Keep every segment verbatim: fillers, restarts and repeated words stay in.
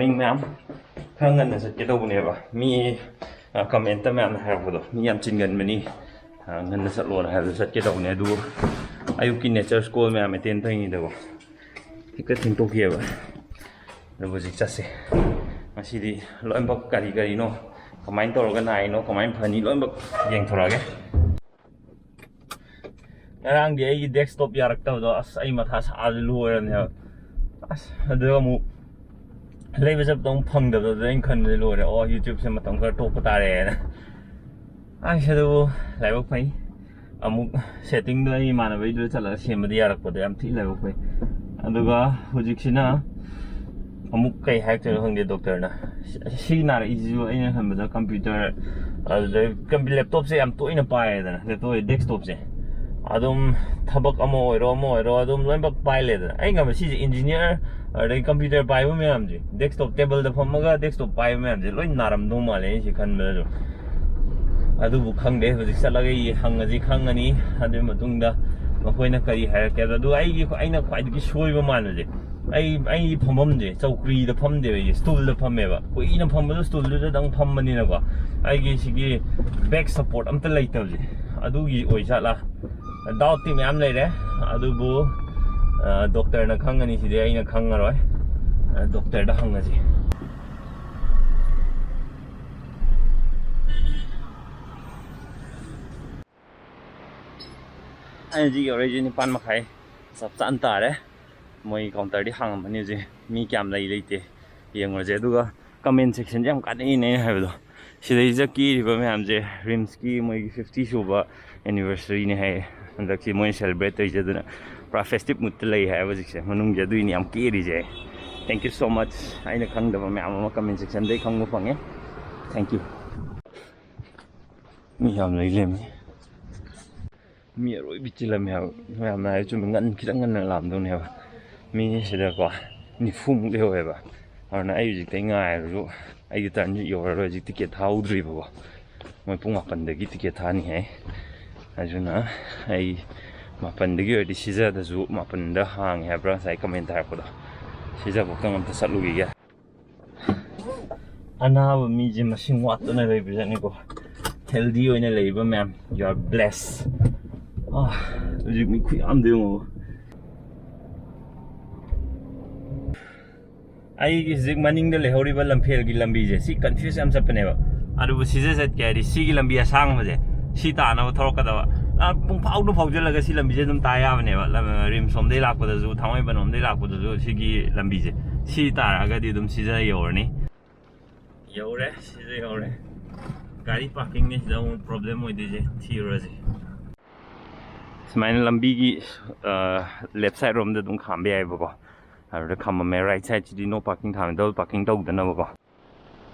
ꯃꯌꯥꯝ ꯈꯔ ꯉꯟꯅ ꯆꯠꯀꯦ ꯇꯧꯕꯅꯦꯕ꯫ ꯃꯤ ꯀꯃꯦꯟꯇ ꯃꯌꯥꯝꯅ ꯍꯥꯏꯔꯛꯄꯗꯣ, ꯃꯤ ꯌꯥꯝ ꯆꯤꯟꯒꯟꯕꯅꯤ, ꯑ, ꯉꯟꯅ ꯆꯠꯂꯣꯅ ꯍꯥꯏꯕꯗꯣ ꯆꯠꯀꯦ ꯇꯧꯕꯅꯦ꯫ ꯑꯗꯨ ꯑꯌꯨꯛꯀꯤ ꯅꯦꯆꯔ ꯁ꯭ꯀꯣꯜ ꯃꯌꯥꯝ ꯑꯦꯇꯦꯟ ꯇꯧꯔꯤꯉꯩꯗꯀꯣ ꯍꯦꯛꯇ ꯊꯦꯡꯗꯣꯛꯈꯤꯑꯕ꯫ ꯑꯗꯨ ꯍꯧꯖꯤꯛ ꯆꯠꯁꯦ꯫ ꯉꯁꯤꯗꯤ ꯂꯣꯏꯅꯃꯛ ꯀꯔꯤ ꯀꯔꯤꯅꯣ, ꯀꯃꯥꯏꯅ ꯇꯧꯔꯒ ꯅꯥꯏꯅꯣ, ꯀꯃꯥꯏꯅ ꯐꯅꯤ, ꯂꯣꯏꯅꯃꯛ ꯌꯦꯡꯊꯣꯔꯛꯑꯒꯦ꯫ ꯉꯔꯥꯡꯗꯤ ꯑꯩꯒꯤ ꯗꯦꯁꯛꯇꯣꯞ ꯌꯥꯔꯛꯇꯕꯗꯣ, ꯑꯁ, ꯑꯩ ꯃꯊꯥ ꯁꯥꯕꯗ ꯂꯣꯏꯔꯕꯅꯦꯕ꯫ ꯑꯁ, ꯑꯗꯨꯒ ꯑꯃꯨꯛ ꯂꯩꯕ ꯆꯠꯄꯗꯣ ꯑꯃꯨꯛ ꯐꯪꯗꯕꯗꯣ, ꯑꯗꯨꯗ ꯑꯩꯅ ꯈꯟꯕꯗꯤ ꯂꯣꯏꯔꯦ, ꯑꯣ, YouTubeꯁꯦ ꯃꯇꯝ ꯈꯔ ꯇꯣꯛꯄ ꯇꯥꯔꯦꯅ꯫ ꯑꯁ, ꯑꯗꯨꯕꯨ ꯂꯥꯏꯕꯛ ꯐꯩ꯫ ꯑꯃꯨꯛ ꯁꯦꯠꯇꯤꯡꯗꯣ ꯑꯩ ꯏꯃꯥꯟꯅꯕꯩꯗꯨꯗ ꯆꯠꯂꯒ ꯁꯦꯝꯕꯗꯤ ꯌꯥꯔꯛꯄꯗꯣ ꯌꯥꯝ ꯊꯤ ꯂꯥꯏꯕꯛ ꯐꯩ꯫ ꯑꯗꯨꯒ ꯍꯧꯖꯤꯛꯁꯤꯅ ꯑꯃꯨꯛ ꯀꯩ ꯍꯥꯏꯔꯛꯇꯣꯏꯅꯣ ꯈꯪꯗꯦ ꯗꯣꯛꯇꯔꯅ꯫ ꯁꯤ ꯅꯥꯔꯛꯏꯁꯤꯁꯨ ꯑꯩꯅ ꯈꯟꯕꯗ ꯀꯝꯄ꯭ꯌꯨꯇꯔ, ꯑꯗꯨꯗꯩ ꯀꯝꯄ꯭ꯌꯨ-, ꯂꯦꯞꯇꯣꯞꯁꯦ ꯌꯥꯝ ꯇꯣꯏꯅ ꯄꯥꯏꯔꯦꯗꯅ, ꯂꯦꯞꯇꯣꯞ, ꯗꯦꯁꯛꯇꯣꯞꯁꯦ꯫ ꯑꯗꯨꯝ ꯊꯕꯛ ꯑꯃ ꯑꯣꯏꯔꯣ, ꯑꯃ ꯑꯣꯏꯔꯣ, ꯑꯗꯨꯝ ꯂꯣꯏꯅꯃꯛ ꯄꯥꯏ ꯂꯩꯗꯅ꯫ ꯑꯩ ꯉꯝꯕ ꯁꯤꯁꯦ ꯏꯟꯖꯤꯅꯤꯌꯥꯔ, ꯑꯗꯩ ꯀꯝꯄ꯭ꯌꯨꯇꯔ ꯄꯥꯏꯕ ꯃꯌꯥꯝꯁꯦ, ꯗꯦꯁꯛꯇꯣꯞ ꯇꯦꯕꯜꯗ ꯐꯝꯃꯒ ꯗꯦꯁꯛꯇꯣꯞ ꯄꯥꯏꯕ ꯃꯌꯥꯝꯁꯦ ꯂꯣꯏ ꯅꯥꯔꯝꯗꯧ ꯃꯥꯜꯂꯦ ꯑꯩꯁꯦ ꯈꯟꯕꯗꯁꯨ꯫ ꯑꯗꯨꯕꯨ ꯈꯪꯗꯦ, ꯍꯧꯖꯤꯛ ꯆꯠꯂꯒ ꯌꯦ-, ꯍꯪꯉꯁꯤ ꯈꯪꯉꯅꯤ꯫ ꯑꯗꯨꯒꯤ ꯃꯇꯨꯡꯗ ꯃꯈꯣꯏꯅ ꯀꯔꯤ ꯍꯥꯏꯔꯛꯀꯦ ꯍꯥꯏꯕꯗꯣ꯫ ꯑꯗꯨꯒ ꯑꯩꯒꯤ, ꯑꯩꯅ ꯈ꯭ꯋꯥꯏꯗꯒꯤ ꯁꯣꯏꯕ ꯃꯥꯟꯕꯁꯦ, ꯑꯩ, ꯑꯩꯒꯤ ꯐꯝꯐꯝꯁꯦ ꯆꯧꯀ꯭ꯔꯤꯗ ꯐꯝꯗꯦꯕ, ꯑꯩꯁꯦ ꯁ꯭ꯇꯨꯜꯗ ꯐꯝꯃꯦꯕ꯫ ꯀꯨꯏꯅ ꯐꯝꯕꯗꯣ ꯁ꯭ꯇꯨꯜꯗꯨꯗꯗꯪ ꯐꯝꯕꯅꯤꯅꯀꯣ, ꯑꯩꯒꯤ ꯁꯤꯒꯤ ꯕꯦꯛ ꯁꯞꯄꯣꯔꯠ ꯑꯝꯇ ꯂꯩꯇꯕꯁꯦ, ꯑꯗꯨꯒꯤ ꯑꯣꯏꯖꯥꯠꯂꯥ? ꯗꯥꯎꯠꯇꯤ ꯃꯌꯥꯝ ꯂꯩꯔꯦ, ꯑꯗꯨꯕꯨ, ꯑ, ꯗꯣꯛꯇꯔꯅ ꯈꯪꯉꯅꯤ, ꯁꯤꯗꯤ ꯑꯩꯅ ꯈꯪꯉꯔꯣꯏ꯫ ꯑ, ꯗꯣꯛꯇꯔꯗ ꯍꯪꯉꯁꯤ꯫ ꯑꯩ ꯍꯧꯖꯤꯛ ꯌꯧꯔꯛꯏꯁꯦ ꯅꯤꯄꯥꯟ ꯃꯈꯥꯏ ꯆꯞ ꯆꯥꯅ ꯇꯥꯔꯦ꯫ ꯃꯣꯏ ꯀꯥꯎꯟꯇꯔꯗꯤ ꯍꯥꯡꯉꯝꯃꯅꯤ ꯍꯧꯖꯤꯛ꯫ ꯃꯤ ꯀꯌꯥꯝ ꯂꯩ ꯂꯩꯇꯦ ꯌꯦꯡꯉꯨꯔꯁꯦ꯫ ꯑꯗꯨꯒ ꯀꯃꯦꯟ ꯁꯦꯛꯁꯟꯁꯦ ꯌꯥꯝ ꯀꯥꯟꯅꯩꯅꯦ ꯑꯩꯅ ꯍꯥꯏꯕꯗꯣ꯫ ꯁꯤꯗꯩꯁꯤꯗ ꯀꯦꯔꯤꯕ ꯃꯌꯥꯝꯁꯦ ꯔꯤꯝꯁꯀꯤ ꯃꯣꯏꯒꯤ ꯐꯤꯐꯇꯤ ꯁꯨꯕ ꯑꯦꯅꯤꯚꯔꯁꯔꯤꯅꯦ ꯍꯥꯏꯌꯦ ꯍꯟꯗꯛꯁꯤ ꯃꯣꯏꯅ ꯁꯦꯂꯦꯕ꯭ꯔꯦꯠ ꯇꯧꯔꯤꯁꯦ꯫ ꯑꯗꯨꯅ ꯄꯨꯔꯥ ꯐꯦꯁꯇꯤꯚ ꯃꯨꯗꯇ ꯂꯩ ꯍꯥꯏꯌꯦꯕ ꯍꯧꯖꯤꯛꯁꯦ ꯃꯅꯨꯡꯁꯦ꯫ ꯑꯗꯨꯏꯅꯤ ꯌꯥꯝ ꯀꯦꯔꯤꯁꯦ꯫ Thank you so much꯫ ꯑꯩꯅ ꯈꯪꯗꯕ ꯃꯌꯥꯝ ꯑꯃ ꯀꯃꯦꯟ ꯁꯦꯛꯁꯟꯗꯩ ꯈꯪꯕ ꯐꯪꯉꯦ꯫ Thank you꯫ ꯃꯤ ꯌꯥꯝ ꯂꯩ ꯂꯩꯔꯝꯃꯦ꯫ ꯃꯤ ꯑꯔꯣꯏꯕꯤ ꯆꯤꯜꯂꯝꯃꯦ ꯍꯥꯏꯕ꯫ ꯃꯌꯥꯝꯅ ꯍꯥꯏꯕ ꯆꯨꯝꯃꯤ, ꯉꯟ-, ꯈꯤꯇꯪ ꯉꯟꯅ ꯂꯥꯛꯑꯝꯗꯧꯅꯦꯕ꯫ ꯃꯤ ꯁꯤꯗꯀꯣ ꯅꯤꯐꯨꯃꯨꯛ ꯂꯩꯍꯧꯋꯦꯕ꯫ ꯑꯗꯨꯅ ꯑꯩ ꯍꯧꯖꯤꯛꯇꯩ ꯉꯥꯏꯔꯁꯨ ꯑꯩꯒꯤ ꯇꯔꯟꯁꯨ ꯌꯧꯔꯔꯣꯏ꯫ ꯍꯧꯖꯤꯛ ꯇꯤꯀꯦꯠ ꯊꯥꯍꯧꯗ꯭ꯔꯤꯕꯀꯣ꯫ ꯃꯣꯏ ꯄꯨꯡ ꯃꯥꯄꯟꯗꯒꯤ ꯇꯤꯀꯦꯠ ꯊꯥꯅꯤ ꯍꯥꯏ꯫ ꯑꯗꯨꯅ ꯑꯩ ꯃꯥꯄꯟꯗꯒꯤ ꯑꯣꯏꯔꯗꯤ ꯁꯤꯖꯗꯁꯨ, ꯃꯥꯄꯟꯗ ꯍꯥꯡꯉꯦ ꯍꯥꯏꯕ꯭ꯔꯥ ꯉꯁꯥꯏ ꯀꯃꯦꯟ ꯊꯥꯔꯛꯄꯗꯣ, ꯁꯤꯖꯕꯨꯛꯇꯪ ꯑꯝꯇ ꯆꯠꯂꯨꯈꯤꯒꯦ꯫ ꯑꯅꯥꯕ ꯃꯤꯁꯦ ꯃꯁꯤꯡ ꯋꯥꯠꯇꯅ ꯂꯩꯕꯖꯥꯠꯅꯤꯀꯣ꯫ Healthy ꯑꯣꯏꯅ ꯂꯩꯕ ꯃꯌꯥꯝ, you are blessed. ꯑꯥ, ꯍꯧꯖꯤꯛ ꯃꯤ ꯈꯨꯌꯥꯝꯗꯣ ꯌꯦꯡꯉꯣ꯫ ꯑꯩꯒꯤ ꯍꯧꯖꯤꯛ ꯃꯅꯤꯡꯗ ꯂꯩꯍꯧꯔꯤꯕ ꯂꯝꯐꯦꯜꯒꯤ ꯂꯝꯕꯤꯁꯦ, ꯁꯤ confuse ꯌꯥꯝ ꯆꯠꯄꯅꯦꯕ꯫ ꯑꯗꯨꯕꯨ ꯁꯤꯗ ꯆꯠꯀꯦ ꯍꯥꯏꯗꯤ ꯁꯤꯒꯤ ꯂꯝꯕꯤ ꯑꯁꯥꯡꯕꯁꯦ, ꯁꯤ ꯇꯥꯅꯕ ꯊꯧꯔꯛꯀꯗꯕ꯫ ꯑ, ꯄꯨꯡꯐꯥꯎꯗ ꯐꯥꯎꯖꯜꯂꯒ ꯁꯤ ꯂꯝꯕꯤꯁꯦ ꯑꯗꯨꯝ ꯇꯥ ꯌꯥꯕꯅꯦꯕ꯫ ꯂꯝ-, ꯔꯤꯝꯁ ꯂꯣꯝꯗꯩ ꯂꯥꯛꯄꯗꯁꯨ, ꯊꯥꯡꯃꯩꯕꯟ ꯂꯣꯝꯗꯩ ꯂꯥꯛꯄꯗꯁꯨ ꯁꯤꯒꯤ ꯂꯝꯕꯤꯁꯦ, ꯁꯤ ꯇꯥꯔꯛꯑꯒꯗꯤ ꯑꯗꯨꯝ ꯁꯤꯗ ꯌꯧꯔꯅꯤ꯫ ꯌꯧꯔꯦ, ꯁꯤꯗ ꯌꯧꯔꯦ꯫ ꯒꯥꯔꯤ parkingꯅꯤ ꯁꯤꯗ ꯑꯃꯨꯛ problem ꯑꯣꯏꯗꯣꯏꯁꯦ, ꯊꯤꯔꯨꯔꯁꯦ꯫ ꯁꯨꯃꯥꯏꯅ ꯂꯝꯕꯤꯒꯤ, ꯑ, left side ꯔꯣꯝꯗ ꯑꯗꯨꯝ ꯈꯥꯝꯕ ꯌꯥꯏꯕꯀꯣ꯫ ꯑꯗꯨꯗ ꯈꯥꯝꯃꯝꯃꯦ, right sideꯁꯤꯗꯤ no parking ꯊꯥꯝꯃꯦ, double parking ꯇꯧꯗꯅꯕꯀꯣ꯫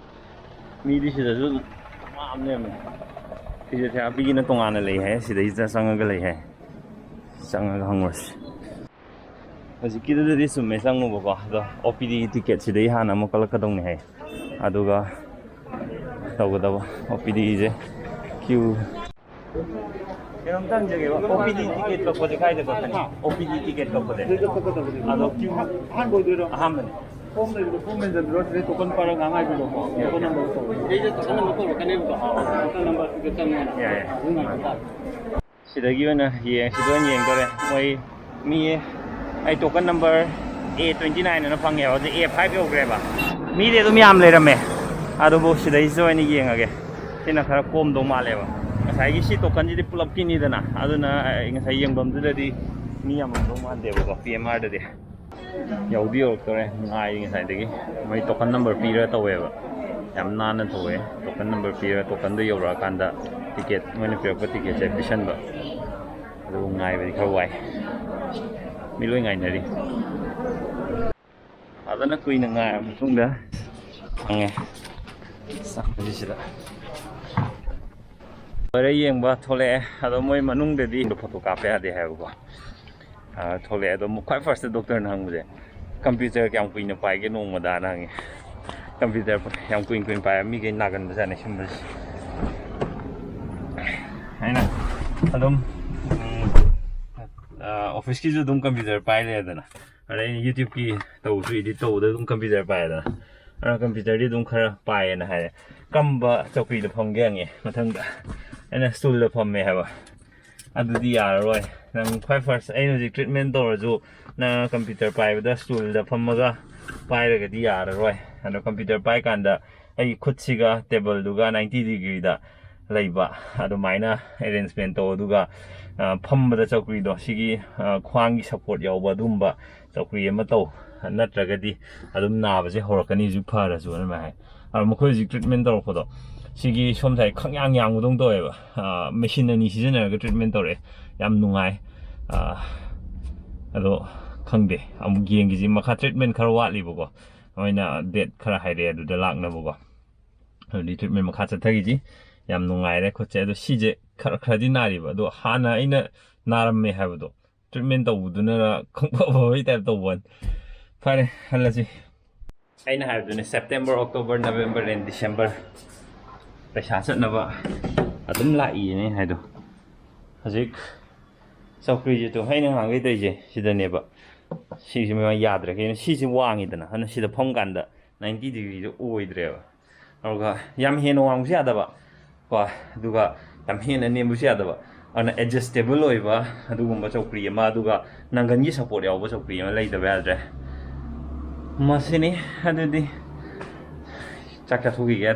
ꯃꯤꯗꯤ ꯁꯤꯗꯁꯨ ꯑꯗꯨꯝ ꯃꯌꯥꯝ ꯂꯩꯔꯝꯃꯦ꯫ Physiotherapyꯒꯤꯅ ꯇꯣꯉꯥꯟꯅ ꯂꯩ ꯍꯥꯏ, ꯁꯤꯗꯩꯁꯤꯗ ꯆꯪꯉꯒ ꯂꯩ ꯍꯥꯏ꯫ ꯆꯪꯉꯒ ꯍꯪꯉꯨꯔꯁꯤ꯫ ꯍꯧꯖꯤꯛꯀꯤꯗꯨꯗꯗꯤ ꯆꯨꯝꯃꯦ ꯆꯪꯉꯨꯕꯀꯣ, ꯑꯗꯣ OPD ticket ꯁꯤꯗꯩ ꯍꯥꯟꯅ ꯑꯃꯨꯛ ꯀꯛꯂꯛꯀꯗꯧꯅꯤ ꯍꯥꯏ꯫ ꯑꯗꯨꯒ ꯇꯧꯒꯗꯕ OPDꯁꯦ queue꯫ ꯀꯩꯅꯣꯝꯇ ꯍꯪꯖꯒꯦꯕ, OPD ticket ꯀꯛꯄꯁꯦ ꯀꯥꯏꯗ ꯀꯛꯀꯅꯤ? OPD ticket ꯀꯛꯄꯁꯦ꯫ ꯑꯗꯣ queue ꯑꯍꯥꯟꯕ ꯑꯣꯏꯗꯣꯏꯔꯣ? ꯑꯍꯥꯟꯕꯅꯦ꯫ Form ꯂꯩꯕꯗꯣ form ꯃꯦꯟꯁꯤꯟꯕꯤꯔꯣ, ꯁꯤꯗꯩ token ꯄꯥꯏꯔꯒ ꯉꯥꯏꯍꯥꯛ ꯉꯥꯏꯕꯤꯔꯣꯀꯣ꯫ Token number ꯇꯧꯔꯣ꯫ ꯁꯤꯗꯩꯗ token number ꯀꯧꯔꯛꯀꯅꯦꯕꯀꯣ꯫ Token number ꯁꯤꯗ ꯆꯪꯉꯣ꯫ ꯌꯥꯏ, ꯌꯥꯏ꯫ ꯑꯗꯨ ꯉꯥꯏꯕ ꯇꯥꯔꯦ꯫ ꯁꯤꯗꯒꯤ ꯑꯣꯏꯅ ꯌꯦꯡ-, ꯁꯤꯗ ꯑꯣꯏꯅ ꯌꯦꯡꯗꯣꯔꯦ꯫ ꯃꯣꯏ ꯃꯤ, ꯑꯩ token number A twenty nine ꯑꯅ ꯐꯪꯉꯦꯕ, ꯍꯧꯖꯤꯛ A five ꯌꯧꯈ꯭ꯔꯦꯕ꯫ ꯃꯤꯗꯤ ꯑꯗꯨꯝ ꯌꯥꯝ ꯂꯩꯔꯝꯃꯦ, ꯑꯗꯨꯕꯨ ꯁꯤꯗꯩꯁꯤꯗ ꯑꯣꯏꯅ ꯌꯦꯡꯉꯒꯦ꯫ ꯁꯤꯅ ꯈꯔ ꯀꯣꯝꯗꯧ ꯃꯥꯜꯂꯦꯕ꯫ ꯉꯁꯥꯏꯒꯤ ꯁꯤ tokenꯁꯤꯗꯤ ꯄꯨꯂꯞꯀꯤꯅꯤꯗꯅ, ꯑꯗꯨꯅ ꯑꯩ ꯉꯁꯥꯏ ꯌꯦꯡꯐꯝꯗꯨꯗꯗꯤ ꯃꯤ ꯌꯥꯝꯃꯝꯗꯧ ꯃꯥꯟꯗꯦꯕꯀꯣ, PMRꯗꯗꯤ꯫ ꯌꯧꯗꯤ ꯌꯧꯔꯛꯇꯧꯔꯦ, ꯉꯥꯏꯔꯤ ꯉꯁꯥꯏꯗꯒꯤ꯫ ꯃꯣꯏ token number ꯄꯤꯔ ꯇꯧꯋꯦꯕ, ꯌꯥꯝ ꯅꯥꯟꯅ ꯇꯧꯋꯦ꯫ Token number ꯄꯤꯔ, tokenꯗꯣ ꯌꯧꯔꯛꯑꯀꯥꯟꯗ ticket, ꯃꯣꯏꯅ ꯄꯤꯔꯛꯄ ticketꯁꯦ ꯄꯤꯁꯟꯕ꯫ ꯑꯗꯨꯕꯨ ꯉꯥꯏꯕꯗꯤ ꯈꯔ ꯋꯥꯏ꯫ ꯃꯤ ꯂꯣꯏ ꯉꯥꯏꯅꯔꯤ꯫ ꯐꯖꯅ ꯀꯨꯏꯅ ꯉꯥꯏꯔꯕ ꯃꯇꯨꯡꯗ ꯐꯪꯉꯦ꯫ ꯆꯪꯕꯁꯤꯗ ꯂꯣꯏꯔꯦ ꯌꯦꯡꯕ, ꯊꯣꯛꯂꯛꯑꯦ꯫ ꯑꯗꯣ ꯃꯣꯏ ꯃꯅꯨꯡꯗꯗꯤ photo ꯀꯥꯞꯄ ꯌꯥꯗꯦ ꯍꯥꯏꯕꯀꯣ꯫ ꯑ, ꯊꯣꯛꯂꯛꯑꯦ꯫ ꯑꯗꯣ ꯈ꯭ꯋꯥꯏ firstꯇ doctorꯅ ꯍꯪꯕꯁꯦ, "Computer ꯀꯌꯥꯝ ꯀꯨꯏꯅ ꯄꯥꯏꯒꯦ ꯅꯣꯡꯃꯗꯅ?" ꯍꯪꯉꯦ꯫ Computer ꯌꯥꯝ ꯀꯨꯏꯅ ꯀꯨꯏꯅ ꯄꯥꯏꯕ ꯃꯤꯈꯩ ꯅꯥꯒꯟꯕꯖꯥꯠꯅꯤ ꯁꯨꯝꯕꯁꯦ꯫ ꯑꯩꯅ ꯑꯗꯨꯝ, ꯎꯝ, ꯑ, officeꯀꯤꯁꯨ ꯑꯗꯨꯝ computer ꯄꯥꯏ ꯂꯩꯔꯦꯗꯅ꯫ ꯑꯗꯩ ꯑꯩꯅ YouTubeꯀꯤ ꯇꯧꯕꯁꯨ edit ꯇꯧꯕꯗ ꯑꯗꯨꯝ computer ꯄꯥꯏꯗꯅ꯫ ꯑꯗꯨꯅ ꯀꯝꯄ꯭ꯌꯨꯇꯔꯗꯤ ꯑꯗꯨꯝ ꯈꯔ ꯄꯥꯏꯌꯦꯅ ꯍꯥꯏꯔꯦ꯫ ꯀꯔꯝꯕ ꯆꯧꯀ꯭ꯔꯤꯗ ꯐꯝꯒꯦ ꯍꯪꯉꯦ꯫ ꯃꯊꯪꯗ ꯑꯩꯅ ꯁ꯭ꯇꯨꯜꯗ ꯐꯝꯃꯦ ꯍꯥꯏꯕ꯫ ꯑꯗꯨꯗꯤ ꯌꯥꯔꯔꯣꯏ꯫ ꯅꯪ ꯈ꯭ꯋꯥꯏ ꯐꯥꯔꯁ ꯑꯩꯅ ꯍꯧꯖꯤꯛ ꯇ꯭ꯔꯤꯠꯃꯦꯟ ꯇꯧꯔꯁꯨ ꯅꯪ ꯀꯝꯄ꯭ꯌꯨꯇꯔ ꯄꯥꯏꯕꯗ ꯁ꯭ꯇꯨꯜꯗ ꯐꯝꯃꯒ ꯄꯥꯏꯔꯒꯗꯤ ꯌꯥꯔꯔꯣꯏ꯫ ꯑꯗꯣ ꯀꯝꯄ꯭ꯌꯨꯇꯔ ꯄꯥꯏꯀꯥꯟꯗ ꯑꯩꯒꯤ ꯈꯨꯠꯁꯤꯒ ꯇꯦꯕꯜꯗꯨꯒ ꯅꯥꯏꯟꯇꯤ ꯗꯤꯒ꯭ꯔꯤꯗ ꯂꯩꯕ ꯑꯗꯨꯃꯥꯏꯅ ꯑꯦꯔꯦꯟꯖꯃꯦꯟ ꯇꯧ꯫ ꯑꯗꯨꯒ ꯐꯝꯕꯗ ꯆꯧꯀ꯭ꯔꯤꯗꯣ ꯁꯤꯒꯤ ꯈ꯭ꯋꯥꯡꯒꯤ ꯁꯞꯄꯣꯔꯠ ꯌꯥꯎꯕ ꯑꯗꯨꯒꯨꯝꯕ ꯆꯧꯀ꯭ꯔꯤ ꯑꯃ ꯇꯧ, ꯅꯠꯇ꯭ꯔꯒꯗꯤ ꯑꯗꯨꯝ ꯅꯥꯕꯁꯦ ꯍꯧꯔꯛꯀꯅꯤ ꯍꯧꯖꯤꯛ ꯐꯔꯁꯨ ꯑꯗꯨꯃꯥꯏꯅ ꯍꯥꯏ꯫ ꯑꯗꯣ ꯃꯈꯣꯏ ꯍꯧꯖꯤꯛ ꯇ꯭ꯔꯤꯠꯃꯦꯟ ꯇꯧꯔꯛꯄꯗꯣ ꯁꯤꯒꯤ ꯁꯣꯝ ꯁꯥꯏ ꯈꯪꯌꯥꯡ ꯌꯥꯡꯕꯗꯧꯅ ꯇꯧꯋꯦꯕ꯫ ꯃꯦꯁꯤꯟ ꯑꯅꯤ ꯁꯤꯖꯤꯟꯅꯔꯒ ꯇ꯭ꯔꯤꯠꯃꯦꯟ ꯇꯧꯔꯛꯑꯦ꯫ ꯌꯥꯝ ꯅꯨꯡꯉꯥꯏ꯫ ꯑꯗꯣ ꯈꯪꯗꯦ, ꯑꯃꯨꯛ ꯌꯦꯡꯈꯤꯁꯤ꯫ ꯃꯈꯥ ꯇ꯭ꯔꯤꯠꯃꯦꯟ ꯈꯔ ꯋꯥꯠꯂꯤꯕꯀꯣ, ꯃꯣꯏꯅ ꯗꯦꯠ ꯈꯔ ꯍꯥꯏꯔꯛꯑꯦ ꯑꯗꯨꯗ ꯂꯥꯛꯅꯕꯀꯣ꯫ ꯑꯗꯨꯗꯤ ꯇ꯭ꯔꯤꯠꯃꯦꯟ ꯃꯈꯥ ꯆꯠꯊꯈꯤꯁꯤ꯫ ꯌꯥꯝ ꯅꯨꯡꯉꯥꯏꯔꯦ ꯈꯨꯠꯁꯦ꯫ ꯑꯗꯣ ꯁꯤꯁꯦ ꯈꯔ ꯈꯔꯗꯤ ꯅꯥꯔꯤꯕ, ꯑꯗꯣ ꯍꯥꯟꯅ ꯑꯩꯅ ꯅꯥꯔꯝꯃꯦ ꯍꯥꯏꯕꯗꯣ ꯇ꯭ꯔꯤꯠꯃꯦꯟ ꯇꯧꯕꯗꯨꯅ ꯈꯪꯐ ꯐꯕꯒꯤ ꯇꯥꯏꯞ ꯇꯧꯕ ꯋꯥꯅꯤ꯫ ꯐꯔꯦ, ꯍꯜꯂꯁꯤ꯫ ꯑꯩꯅ ꯍꯥꯏꯕꯗꯨꯅꯦ, September, October, November and December ꯄꯩꯁꯥ ꯆꯠꯅꯕ ꯑꯗꯨꯝ ꯂꯥꯛꯏꯅꯦ ꯍꯥꯏꯗꯣ꯫ ꯍꯧꯖꯤꯛ ꯆꯧꯀ꯭ꯔꯤꯁꯦ ꯇꯣ ꯑꯩꯅ ꯉꯥꯡꯈꯩ ꯇꯧꯔꯤꯁꯦ ꯁꯤꯗꯅꯦꯕ꯫ ꯁꯤꯁꯦ ꯃꯃꯥꯡ ꯌꯥꯗ꯭ꯔꯦ꯫ ꯀꯩꯅꯣ, ꯁꯤꯁꯦ ꯋꯥꯡꯉꯤꯗꯅ, ꯑꯗꯨꯅ ꯁꯤꯗ ꯐꯝ ꯀꯥꯟꯗ ꯅꯥꯏꯟꯇꯤ ꯗꯤꯒ꯭ꯔꯤꯗꯣ ꯑꯣꯏꯗ꯭ꯔꯦꯕ꯫ ꯑꯗꯨꯒ ꯌꯥꯝ ꯍꯦꯟꯅ ꯋꯥꯡꯕꯁꯨ ꯌꯥꯗꯕ ꯀꯣ, ꯑꯗꯨꯒ ꯌꯥꯝ ꯍꯦꯟꯅ ꯅꯦꯝꯕꯁꯨ ꯌꯥꯗꯕ꯫ ꯑꯗꯨꯅ ꯑꯦꯗꯖꯁꯇꯦꯕꯜ ꯑꯣꯏꯕ ꯑꯗꯨꯒꯨꯝꯕ ꯆꯧꯀ꯭ꯔꯤ ꯑꯃ, ꯑꯗꯨꯒ ꯅꯪꯒꯟꯒꯤ ꯁꯞꯄꯣꯔꯠ ꯌꯥꯎꯕ ꯆꯧꯀ꯭ꯔꯤ ꯑꯃ ꯂꯩꯇꯕ ꯌꯥꯗ꯭ꯔꯦ꯫ ꯃꯁꯤꯅꯤ꯫ ꯑꯗꯨꯗꯤ ꯆꯥꯛ ꯆꯥꯊꯣꯛꯈꯤꯒꯦ꯫